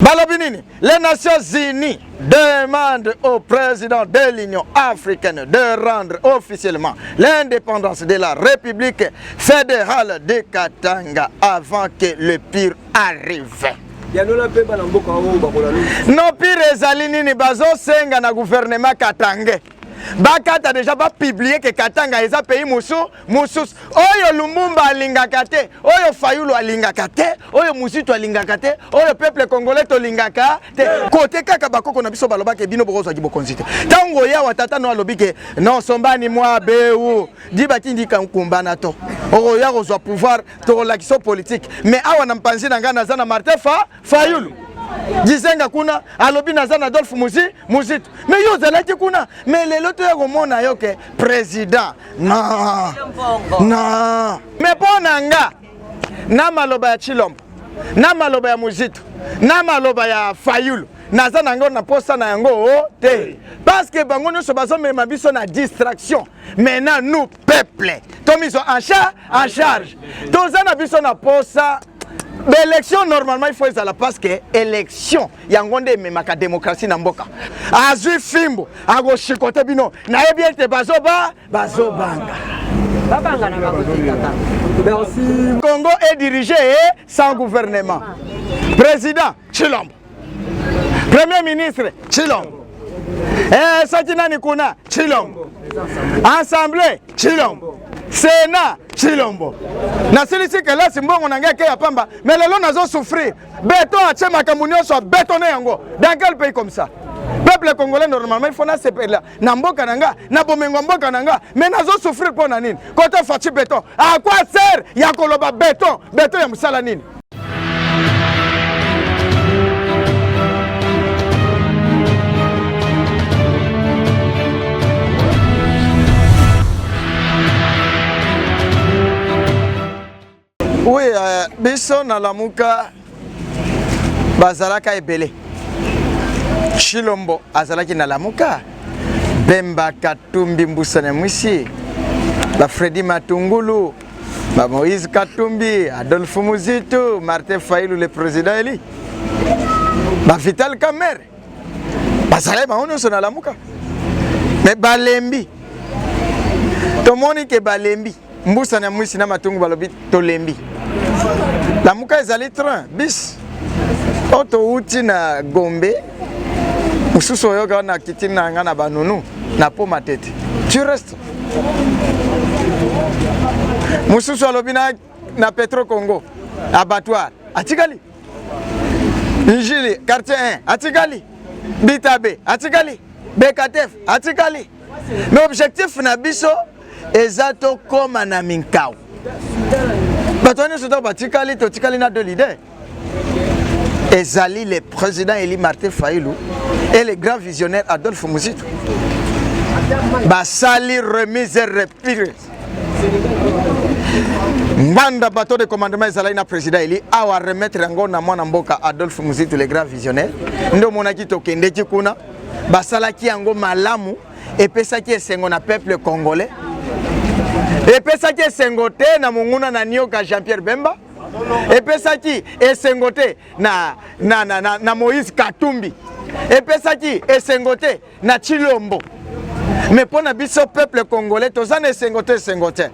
Balobi nini? Les Nations Unies demandent au président de l'Union africaine de rendre officiellement l'indépendance de la République fédérale de Katanga avant que le pire arrive. Yanola mpe bana mboka oyo bakola No pire ezali nini? Bazosenga na gouvernement katangais bakata deja bapublie ke Katanga eza pays mosusu mosusu oyo Lumumba alingaka te, oyo Fayulu alingaka te, oyo Muzito alingaka te, oyo peuple congolais tolingaka te. Kote kaka bakoko na biso balobaka bino bokozwaki bokonzi te. Ntango oyawa tata no alobi ke non sombani mwa beu di batindi kankumbana to okoya kozwa pouvoir tokolakisa politique. Mais awa na mpanzi na ngai naza na Martin fa Fayulu Gizenga kuna alobi naza na Adolphe Muzi Muzito, mais yo ozalaki kuna, mais lelo toya komona yo ke président non non. Mais mpo na nga na maloba ya Tshilombo na maloba ya Muzito na maloba ya Fayulu naza na yango na posa na yango te, parce que bango nyonso bazomema biso na distraction. Maintenant nous peuple tomizwa en charge, en charge toza na biso na posa baélection. Normalement il faut ezala, parce que élection yango nde ememaka démocratie na mboka. Azwi fimbo akoshikote bino, nayebi ete bazoba bazobanga. Babanga na bango te kaka. Merci. Congo est dirigé sans gouvernement. Président Tshilombo, premier ministre Tshilombo, eh, soki nani kuna Tshilombo, assemblée Tshilombo, sénat Tshilombo. Nasilisi kelasi, mbongo na ngai eke ya pamba, mais lelo nazosouffrir. Beton atie makambo nyonso abetone yango. Dans quel pays comme ça? Peuple congolais, normalement il faut nasepela na mboka na nga, na bomengo ya mboka na nga, mais nazosouffrir mpo na nini? Kote Fatshi Béton, à quoi sert ya koloba béton? Béton ya mosala nini? Oui, biso na Lamuka bazalaka ebele. Tshilombo azalaki na Lamuka, Bemba, Katumbi, Mbusa Nyamwisi, ba Fredi Matungulu, ba Moïse Katumbi, Adolphe Muzito, Martin Fayulu le président élu, ba Vital Kamerhe, bazalaki bango nyonso na Lamuka. Mais balembi, tomoni ke balembi. Mbusa Nyamwisi na Matungu balobi tolembi. Lamuka ezali train bis oyo touti na Gombe, mosusu oyoka na kiti na nga na banunu na po matete, tu restes. Mosusu alobi na, na Petro Congo abattoir atikali, Njili quartier 1 atikali, Bitabe atikali, Bekatef atikali. Mais objectif na biso eza tokóma na minkau. Bato wana nyonso ntango batikali, totikali na deux leaders, ezali le président élu Martin Fayulu et le grand visionnaire Adolphe Muzito. Basali remise reprise Ngbanda, bateau de commandement ezalaki na président élu, awa remettre yango na mwana mboka Adolphe Muzito, le grand visionnaire. Nde omonaki tokendeki kuna, basalaki yango malamu, epesaki esengo na peuple congolais, epesaki esengo te na monguna na nioka Jean-Pierre Bemba, epesaki esengo te na Moïse Katumbi, epesaki esengo te na Tshilombo. Mais mpo na biso peuple congolais toza na esengo te, esengo te,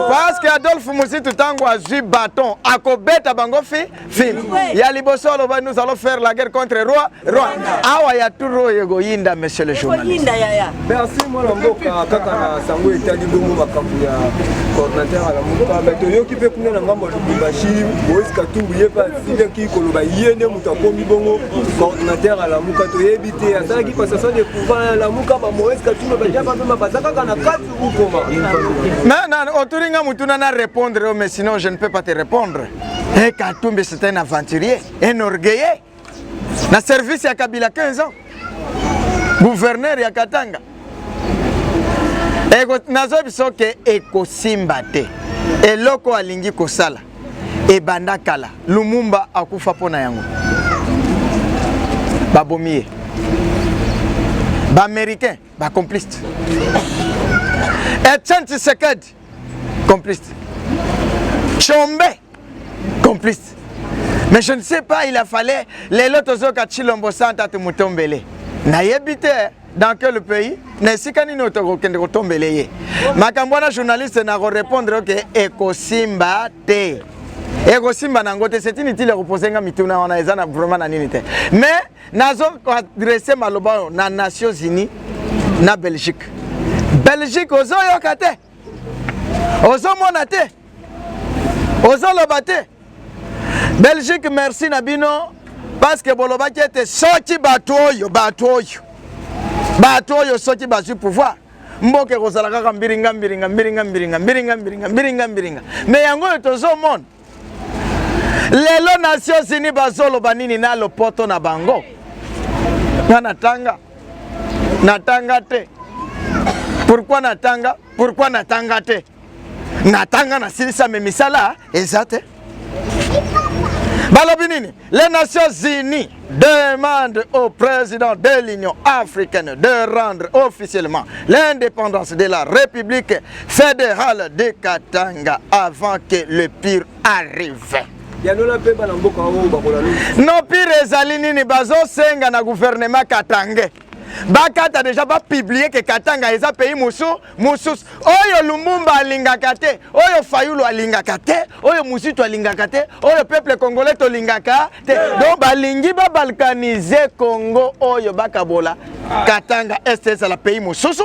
parce que Adolphe Muzito ntango azwi bâton akobeta bango fi film ya liboso, aloba nous allons faire la guerre contre roi Rwanda. Awa ya tour oyo ekoyinda, monsieur le journaliste. Ekoyinda yaya. Merci mwana mboka. Kaka na sango etali bongo makambo ya coordinateur ya Lamuka, mais toyoki mpe kuna na ngambo ya Lubumbashi, Moïse Katumbi ye mpe asilaki koloba ye nde moto akomi bongo coordinateur ya Lamuka. Toyebi te asalaki passation de pouvoir ya Lamuka, ba Moïse Katumbi bajaba mpe baza kaka na kati ukoma. Non, otuni nga mutuna na répondre, mais sinon je ne peux pas te répondre. Et Katumbi, c'est un aventurier, un orgueilleux. Na service ya Kabila 15 ans, gouverneur ya Katanga. Nazoyebi biso ke ekosimba te. Eloko alingi kosala ebanda kala. Lumumba akufa mpo na yango, babomi ye. Baaméricain bacomplice, Etienne Tshisekedi complice, Tshombe complice. Mais je ne sais pas, il a fallait lelo tozoka Tshilombo santa tumutombele. Nayebi te dans quel pays na esika nini tokokende kotombele ye. Makambo wana journaliste na korépondre ke ekosimba te. Ekosimba nango te, c'est inutile ya kopose nga mituna wana eza na vraiment na nini te. Mais nazo adresse maloba oyo na Nations Unies na Belgique. Belgique ozoyoka te, ozomona te, ozoloba te. Belgique merci na bino parce que bolobaki ete soki bato oyo bato oyo bato oyo soki bazwi pouvoir mboka ekozala kaka mbiringa mbiringa mbiringa mbiringa mbiringa mbiringa mbiringa mbiringa me yango oyo tozomona lelo Nations Unies bazoloba nini na lopoto na bango nga natanga natanga te pourquoi natanga pourquoi natanga te natanga nasilisa me misala eza te balobi nini les Nations Unies demandent au président de l'Union africaine de rendre officiellement l'indépendance de la République fédérale de Katanga avant que le pire arrive. Yanola mpe bana mboka oyo bakolalo. No pire ezali nini bazosenga na gouvernement Katangais bakata deja bapublie ke Katanga eza pays mosusu mosusu oyo Lumumba alingaka te, oyo Fayulu alingaka te, oyo Muzito alingaka te, oyo peuple congolais tolingaka te. Donc balingi babalkanize Congo oyo bakabola Katanga est ezala pays mosusu,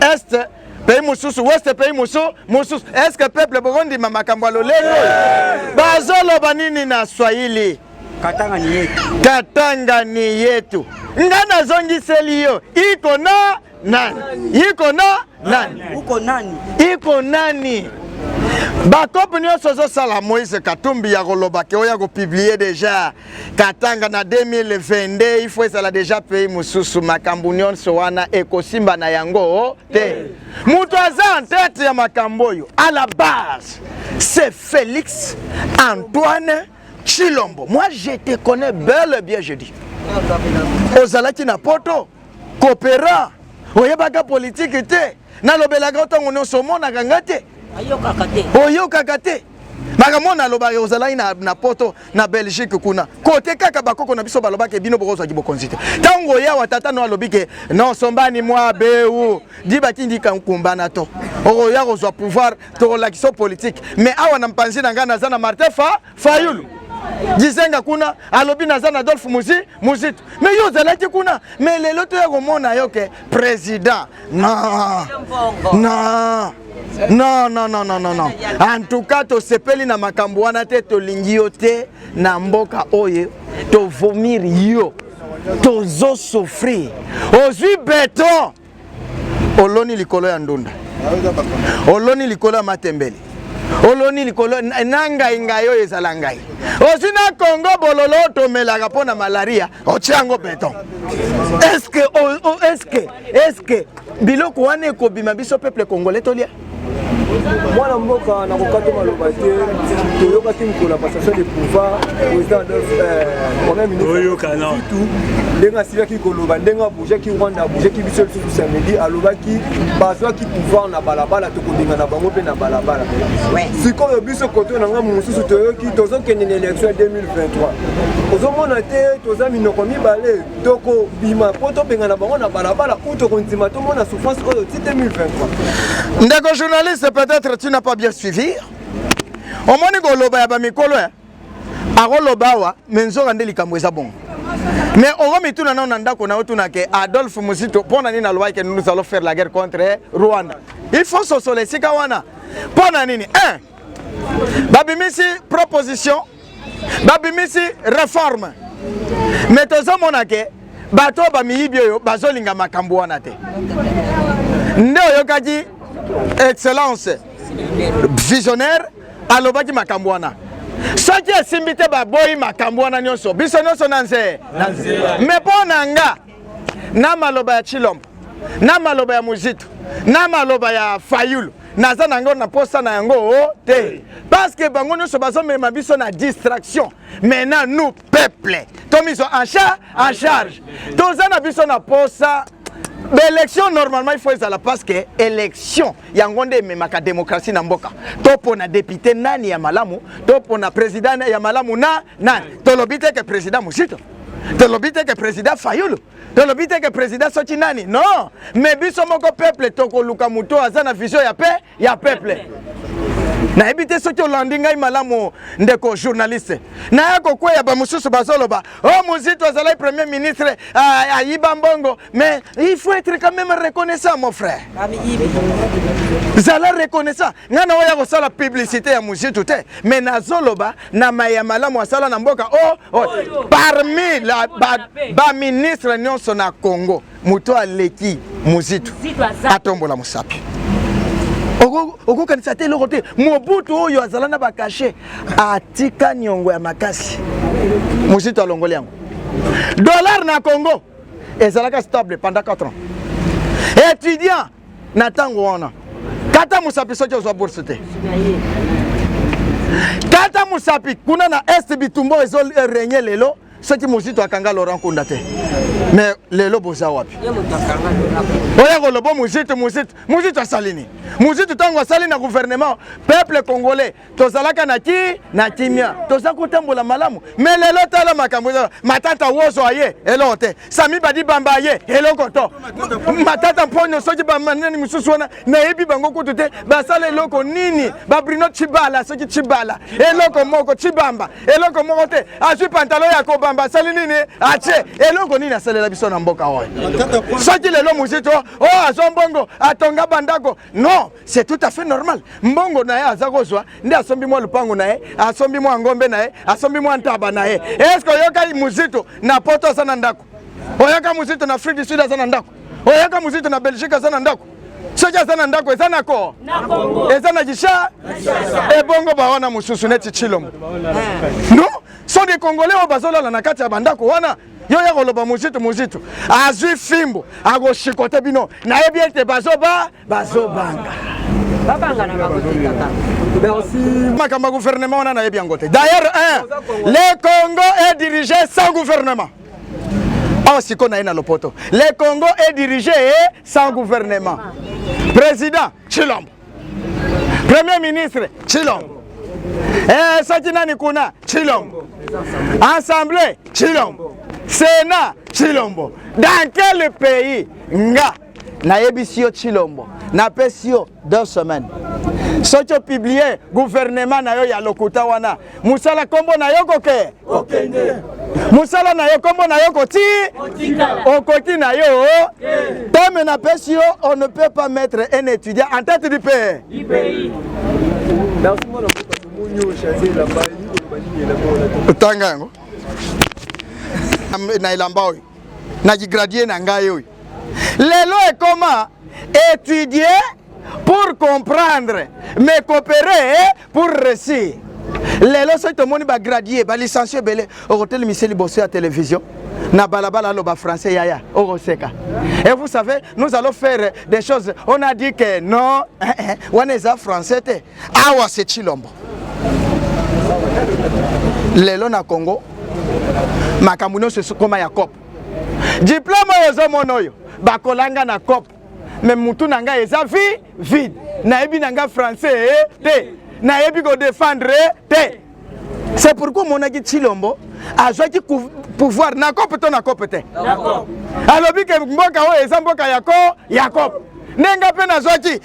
est pays mosusu, ouest pays mosusu mosusu. Est ce que peuple bokondima makambo ya lolenge oyo bazoloba nini na Swahili? Katanga ni yetu, Katanga ni yetu. Nga nazongiseli yo iko na nani? Iko na nani? Uko nani? Iko nani? Bakope nyonso ozosala Moïse Katumbi ya koloba ke oya kopublie deja Katanga na 2022 il faut ezala deja pays mosusu. Makambo nyonso wana ekosimba na yango te. Moto aza en tête ya makambo oyo à la base c'est Félix Antoine Tshilombo. Moi je te connais bel et bien, je dis. Ozalaki na poto coopérant, oyebaka politique te, nalobelaka ntango nyonso omonaka nga te, oyokaka te makambo nalobaka. Ozalaki na, na poto na Belgique kuna kote kaka bakoko na biso balobaka bino bokozwaki bokonzi te. Ntango oyawa tata no alobi ke non sombani mwa beu di batindi kumbana to okoya kozwa pouvoir, tokolakisa politique. Mais awa na mpanzi na ngai naza na Martin fa Fayulu Gizenga kuna alobi naza na Adolphe Muzi Muzito, mais yo ozalaki kuna. Mais lelo toya komona yo ke président. Non, non, non, non, non, non, non, non. En tout cas tosepeli na makambo wana te, tolingi yo te na mboka oyo, tovomir yo, tozosouffrir. Ozwi beton oloni likolo ya ndunda, oloni likolo ya matembele, oloni likolo na ngai ngai oyo ezala ngai. Ozwi na Kongo bololo tomelaka mpo na malaria, otia yango beton. Est-ce est-ce est-ce biloko wana ekobima biso peuple congolais tolia? Mwana mboka, na kokata maloba te, toyokaki mokolo ya passation de pouvoir, président Adolphe, premier ministre, ndenge asilaki koloba, ndenge abougeaki Rwanda, abougeaki biso lisusu samedi, alobaki bazwaki pouvoir na balabala, tokobenga na bango mpe na balabala. Sikoyo biso koto na ngambo mosusu toyoki tozokende na élection ya 2023, ozomona te toza minoko mibale, tokobima mpo tobengana bango na balabala ou tokondima tomona souffrance oyo ti 2023? Ndeko journaliste, peut-être tu n'as pas bien suivi. Omoni koloba ya bamikolo akoloba awa me nzoka nde likambo eza bongo. Mais okomituna nao na ndako na otuna ke Adolphe Muzito mpo na nini alobaki ke nous allons faire la guerre contre Rwanda. Il faut sosola esika wana mpo na nini. Un, babimisi proposition, babimisi réforme, mais tozomona ke bato oyo bamiyibi oyo bazolinga makambo wana te. Nde oyokaki excellence visionnaire alobaki makambo wana, soki esimbi te baboyi makambo wana nyonso, biso nyonso na nze. Me mpo na nga, na maloba ya Tshilombo, na maloba ya Muzito, na maloba ya Fayulu, naza na yango na posa na yango te, parce que bango nyonso bazomema biso na distraction. Maintenant nous peuple tomizwa en charge, toza na biso na posa. Baélection normalement il faut ezala, parce que élection yango nde ememaka démocratie na mboka. Topona député nani ya malamu, topona président ya malamu na nani. Tolobi te ke président Muzito, tolobi te ke président Fayulu, tolobi te ke président soki nani, non. Mais biso moko peuple tokoluka moto aza na vision ya pe ya peuple. Nayebi te soki olandi ngai malamu, ndeko journaliste. Naya kokweya, bamosusu bazoloba: "O oh, Muzito azalaki premier ministre, ayiba mbongo." Mais il faut être quand même reconnaissant, mon frère, zala reconnaissant. Ngai na oya kosala publicité ya Muzitu te, mais nazoloba na mai ya malamu asala na mboka. Oh. Parmi baministre ba nyonso na Congo, moto aleki Muzitu, atombola mosapi. Okokanisa te eloko te. Mobutu oyo azala na bacachets, atika niongo ya makasi, Muzitu alongoli yango. Dollar na Congo ezalaka stable pendant 4 ans. Étudiant na ntango wana, kata mosapi soki ozwa bourse te. Kata mosapi. Kuna na Est, bitumba ezorégner lelo, soki Mozito akanga Laurent Nkunda te, mais lelo boza wapi? Oya koloba Mozito, Mozito, Mozito asali nini? Mozito ntango asali na gouvernement, peuple congolais tozalaka na ki na kimia, toza kotambola malamu. Mais lelo tala makambo eza. Matata wozo aye, eloko te. Sami Badi Bamba aye, eloko to. Matata Mponyo, soki bamanani mosusu wana, nayebi bango kutu te, basala eloko nini? Babrino Chibala, soki Chibala, eloko moko. Chibamba, eloko moko te. Azwi pantalon ya kobamba, asali nini? Atie eloko nini? Asalela biso na mboka oyo? Soki lelo Mozito oyo azwa mbongo, atonga bandako, non, c'est tout à fait normal. Mbongo na ye aza kozwa nde asombi mwa lupango na ye, asombi mwa ngombe na ye, asombi mwa ntaba na ye. Est-ce oyoka Muzito na Poto aza na ndako? Oyoka Muzito na Afrique du Sud aza na ndako? Oyoka Muzito na Belgique aza na ndako? Soki aza na ndako, eza na ko eza na Kisha. Ebongo bawana mosusu neti Chilombo, non, sont des Congolais oyo bazolala na kati ya bandako wana. Yo ya koloba Muzito, Muzito azwi fimbo, akoshikote bino. Nayebi ete bazoba, bazobanga. Babanga na bango te kaka. Merci. Makambo ya gouvernement wana, nayebi yango te. D'ailleurs, un, le Congo est dirigé sans gouvernement. Awa sikoyo naye na lopoto: le Congo est dirigé sans gouvernement. Président Chilombo, premier ministre Chilombo, soki nani kuna Chilombo, assemblée Chilombo, sénat Chilombo. Dans quel pays? Nga nayebisi yo, Chilombo, napesi yo 2 semaines. Soki opublier gouvernement na yo ya lokuta wana, mosala nkombo na yo koke, mosala na yo nkombo na yo koti, okoki na yo teme. Napesi yo, on ne peut pas mettre un étudiant en tête du pays. Merci, mwana mboka. Tomoni oyo change elamba, elingi koloba nini elamba wana? Tanga yango na elamba oyo nakigradué na ngai oyo lelo ekoma: étudier pour comprendre, mais coopérer pour réussir. Lelo soki tomoni bagradués, balicenciés ebele, okotelemisa liboso ya télévision, na balabala, aloba français, yaya, okoseka. Et vous savez, nous allons faire des choses, on a dit que non, wana eza français te. Awa c'est Chilombo. Lelo na Congo, makambo nyonso ekoma ya coop. Diplôme oyo ozomona oyo, bakolanga na coop, mais mutu na ngai eza vi vide. Nayebi na ngai français te, nayebi kodéfendre te. C'est pourquoi omonaki Chilombo azwaki pouvoir na coop to na coop te. Alobi ke mboka oyo eza mboka ya ko ya coop. Ndenge mpe nazwaki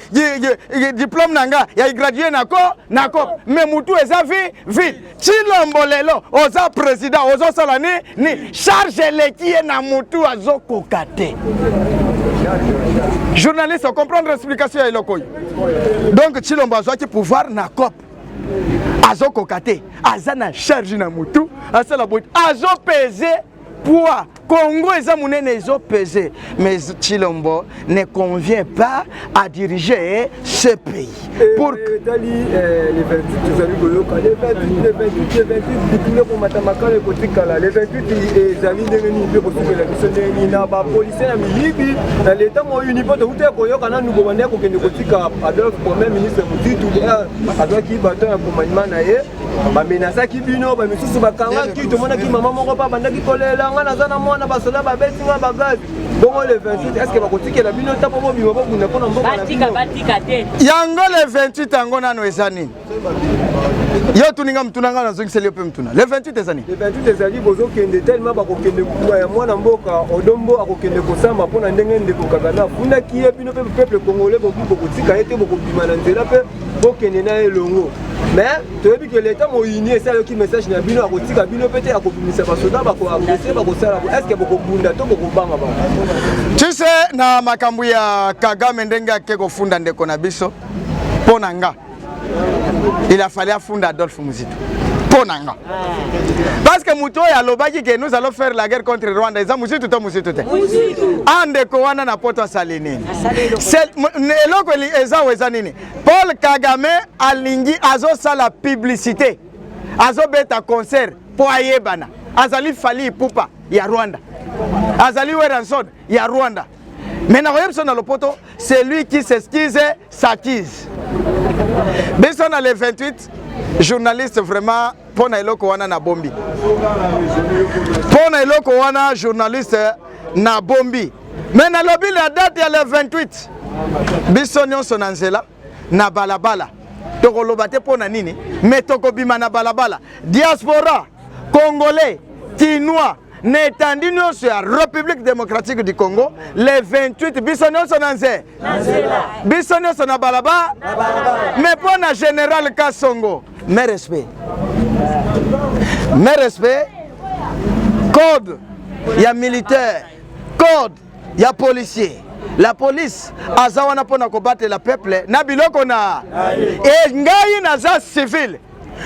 diplôme na nga ya gradué na ko na coop, mais mutu eza vi vide. Chilombo lelo oza président, ozosala ni ni charge eleki ye na mutu, azokoka te. Journaliste, comprendre explication ya eloko oyo. Donc Chilombo azwaki pouvoir na coop, azokoka te, aza na charge na mutu, asala boye, azopese poids. Congo eza monene, ezopese, mais Chilombo ne convient pas à diriger ce pays. Pour etali le 28, tozali koyoka le 28, le 28, le 28, bitule komata makala ekotikala. Le 28 ezali ndenge nini mpe kosukela biso ndenge nini na bapoliciers na miyibi na leta moyuni? Mpo touti koyoka nanu bobanda kokende kotika Adolphe, premier ministre Muzitu, azwaki baton ya commandement na ye. Bamenasaki bino, bamisusu bakangaki, tomonaki mama moko mpe abandaki kolela, nga naza na mwana, basoda babeti nga bagazi. Bongo le 28, est-ce que bakotikela bino ta mpo bobima bobunda mpo na mboka na bino? Batika te. Yango le 28 yango nano eza nini? Yo otuni nga motuna, nga nazongiseli yo mpe motuna. Le 28 eza nini? Le 28 ezali bozokende tellement bakokende ya mwana mboka Odombo akokende kosamba mpo na ndenge ndeko Kagame afundaki ye. Bino mpe peuple congolais bobi bokotika ye te, bokobima na nzela mpe bokende na ye elongo. Mais toyebi ke leta moyini esi ayoki message na bino, akotika bino mpe te, akobimisa basoda, bakoagrese, bakosala. Est ce que bokobunda to bokobanga bango? Tu sais, na makambo ya Kagame ndenge ake kofunda ndeko na biso, mpo na nga il a fallu afunda Adolphe Muzito mpo na nga, parce que moto oyo alobaki ke nous allons faire la guerre contre Rwanda eza Muzitu to Muzitu te? A ndeko wana na poto asali nini? Eloko eza oyo eza nini? Paul Kagame alingi azosala publicité, azobeta concert mpo ayebana. Azali Fally Ipupa ya Rwanda, azali Werrason ya Rwanda. Mais nakoyebisa na lopoto, celui qui s'excuse s'accuse. Biso na le 28, journaliste, vraiment mpo na eloko wana nabombi, mpo na eloko wana journaliste nabombi. Mais nalobi la date ya le 28, biso nyonso na nzela, na balabala. Tokoloba te mpo na nini, mais tokobima na balabala. Diaspora congolais, kinois, na etandi nyonso ya République démocratique du Congo, le 28 biso nyonso na nze, biso nyonso na balabala. Mais mpo na général Kasongo, mes respect, mes respect. Code ya militaire, code ya policier, la police aza wana mpona kobatela peuple na biloko na e. Ngai naza civil,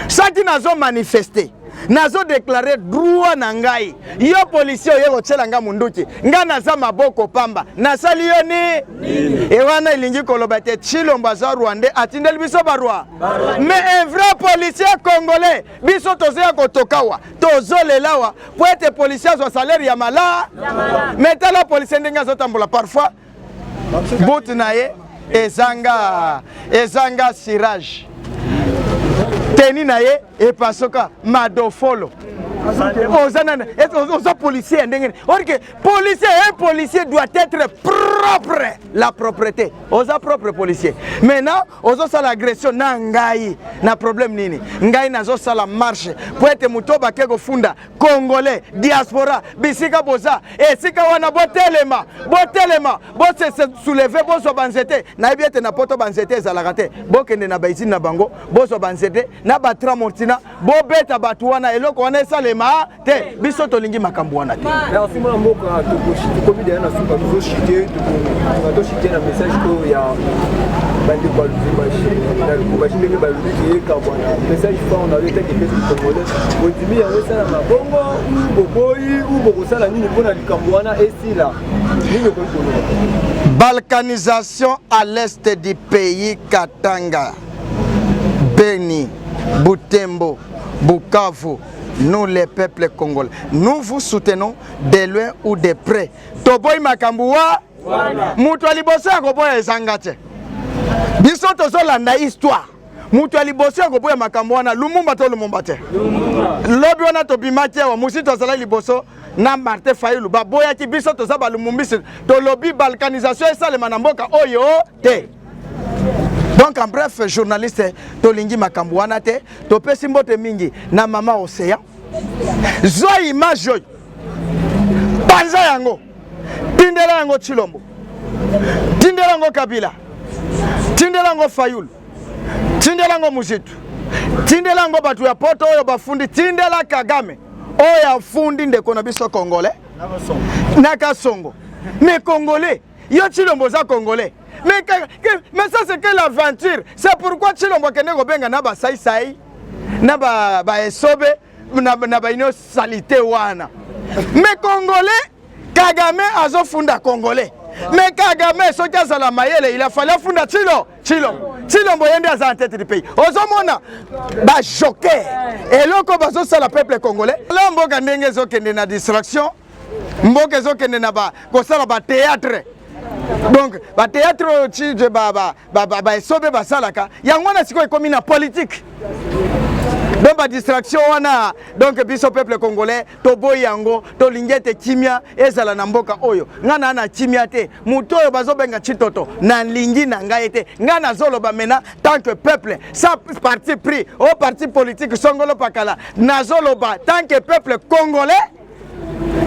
soki nazo manifeste, nazo déclare droit na ngai. Yo policier oye kotiela nga munduki, ngai naza maboko pamba, nasali yo ni e wana elingi koloba te Tshilombo aza rwandais, atindeli biso baroi. Mais un vrai policier congolais, biso tozoya kotokawa, tozolelawa po ete policier azwa salaire ya mala. Mais tala policier ndenge azotambola, parfois butu na ye ezanga cirage, teni na ye epasoka madofolo. Oza nani? Oza policier ya ndenge nini? Or que policier, un policier doit être propre, la propreté. Oza propre policier, maintenant ozosala agression na ngai na problème nini? Ngai nazosala marche po ete moto bake kofunda. Congolais diaspora, bisika boza, esika wana, botelema, botelema, bose soulever, bozwa banzete. Nayebi ete na poto banzete ezalaka te. Bokende na bausine na bango, bozwa banzete na batramortina, bobeta bato wana. Eloko wana esalema te, biso tolingi makambo wana te. Merci mwana mboka. Tokomi deya na suka, tozoshite, toshite na message oyo ya bandeko ya Lubumbashi. Na Lubumbashi, ndenge balobi keyekabwana, message fort na yo etaki peuple congolais, bondimi yango esalama bongo u boboyi u bokosala nini mpona likambo wana esila? Nini okoki koloba? Balkanisation à l'est du pays, Katanga, Beni, Butembo, Bukavu, nous les peuples congolais, nous vous soutenons de loin ou de près. Toboyi makambo wa moto ya liboso ya koboya ezanga te. Biso tozolanda histoire. Moto ya liboso ya koboya makambo wana, Lumumba to Lumumba te? Lobi wana tobimaki awa, Muzito azalaki liboso na Martin Fayulu, baboyaki. Biso toza balumumbisi, tolobi balkanisation esalema na mboka oyo te. Donc en bref, journaliste, tolingi makambo wana te. Topesi mbote mingi na mama Océan. Zwa image oyo, panza yango, tindela yango Tshilombo, tindela yango Kabila, tindela yango Fayulu, tindela yango Muzitu, tindela yango bato ya poto oyo bafundi, tindela Kagame oyo afundi ndeko na biso congolais na Kasongo. Mais congolais, yo Tshilombo oza congolais, mais ça c'est quelle aventure? C'est pourquoi Tshilombo akende kobenga na basaisai na baesobe ba na baunion saleté wana. Mais congolais, Kagame azofunda congolais. Mais Kagame soki azala mayele, il a fallu afunda Tshilo Tshilombo. Tshilombo ye nde aza en tête du pays. Ozomona bajoker, eloko bazosala peuple congolais la. Mboka ndenge ezokende na distraction, mboka ezokende na kosala bathéâtre. Donc bathéâtre oyo baesobe basalaka yango wana, sikoyo ekomi na politique. Donc badistraction wana, donc biso peuple congolais toboyi yango. Tolingi ete kimia ezala na mboka oyo. Ngai naa na kimia te. Moto oyo bazobenga Chitoto, nalingi na ngai te. Ngai nazoloba maintenant tant que peuple, sans parti pris o parti politique songolo pakala. Nazoloba tant que peuple congolais.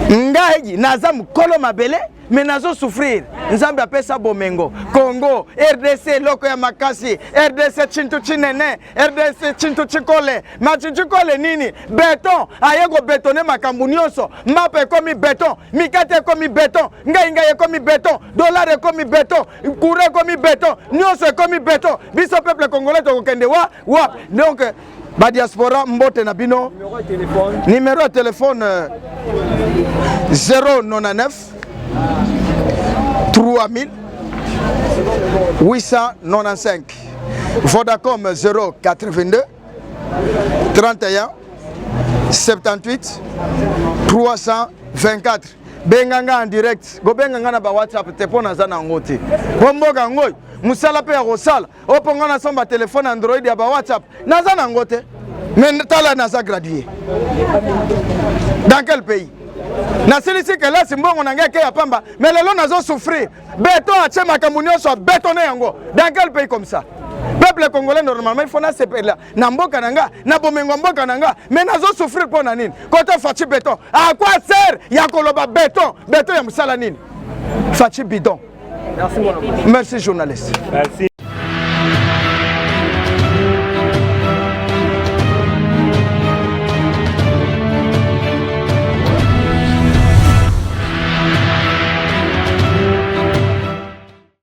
Ngai naza mokolo mabele, me nazosouffrir. Nzambe apesa bomengo Congo RDC, eloko ya makasi. RDC chintu chinene, RDC chintu chikole machinchikole nini. Beton aye kobetone makambo nyonso. Mapa ekomi beton, mikate ekomi beton, ngai ngai ekomi beton, dollar ekomi beton, courant ekomi beton, nyonso ekomi beton. Biso peuple congolais tokokende wa wa? Donc badiaspora, mbote na bino. Numéro ya telefone 099 3000 895, Vodacom 082 31 78 324. Benga nga en direct, kobenga nga na bawhatsapp te, mpo naza na yango te. Mpo mboka yango oyo mosala mpe ya kosala oyo, mpo nga nasomba telefone Android ya bawhatsapp, naza na yango te. Mais tala, naza gradué dans quel pays? Nasilisi kelasi, mbongo na ngai eke ya pamba, mais lelo nazosouffrir. Beton atie makambo nyonso, abetone yango. Dans quel pays comme ça? Peuple congolais, normalement il faut nasepela na mboka na nga, na bomengo ya mboka na nga, mais nazosouffrir mpo na nini? Kota Fatshi Béton, à quoi sert ya koloba béton béton ya mosala nini? Fatshi bidon. Merci, merci journaliste. Merci.